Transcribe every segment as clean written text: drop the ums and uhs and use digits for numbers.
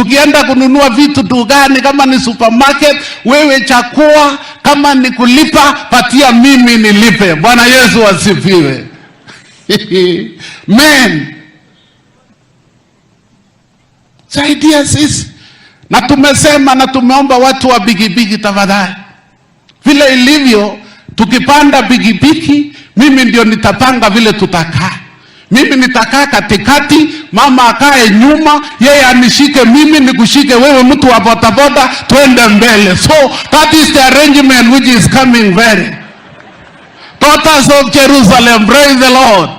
Tukienda kununua vitu dukani, kama ni supermarket, wewe chakua, kama ni kulipa, patia mimi nilipe. Bwana Yesu asifiwe. Men, saidia sisi. Na tumesema na tumeomba watu wa pikipiki, tafadhali, vile ilivyo, tukipanda pikipiki, mimi ndio nitapanga vile tutakaa. Mimi nitakaa katikati, mama akae nyuma, yeye anishike mimi, nikushike wewe, mtu wa bodaboda, twende mbele. So that is the arrangement which is coming very. Daughters of Jerusalem, praise the Lord.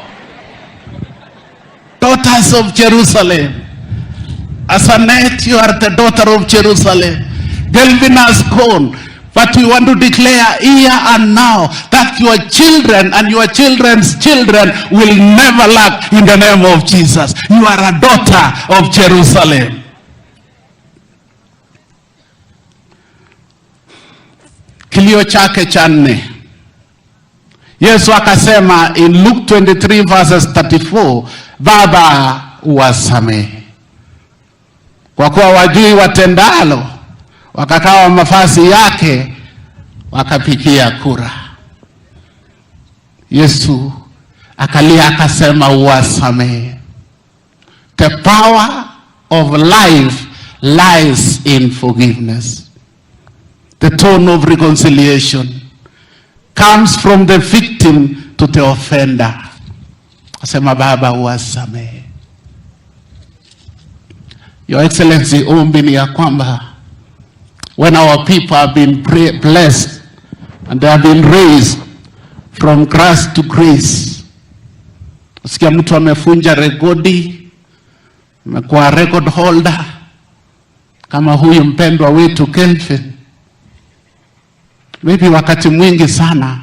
Daughters of Jerusalem. Asanet, you are the daughter of Jerusalem. Kelvin has gone. But we want to declare here and now that your children and your children's children will never lack in the name of Jesus. You are a daughter of Jerusalem. Kilio chake cha nne. Yesu akasema in Luke 23 verses 34, Baba uwasamehe kwa kuwa wajui watendalo. Wakakawa mavazi yake wakapigia kura. Yesu akalia akasema, uwasamehe. The power of life lies in forgiveness. The tone of reconciliation comes from the victim to the offender. Asema, Baba uwasamehe. Your Excellency, ombi ni ya kwamba when our people have been blessed and they have been raised from grass to grace. Sikia mtu amefunja rekodi, amekuwa record holder kama huyu mpendwa wetu Kelvin. Maybe wakati mwingi sana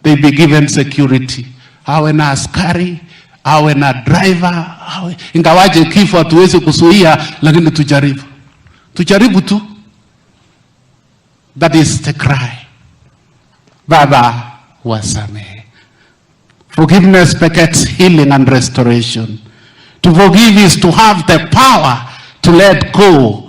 they be given security, awe na askari, awe na driver, awe ingawaje kifo hatuwezi kuzuia, lakini tujaribu, tujaribu tu. That is the cry. Baba wasamehe. Forgiveness begets healing and restoration. To forgive is to have the power to let go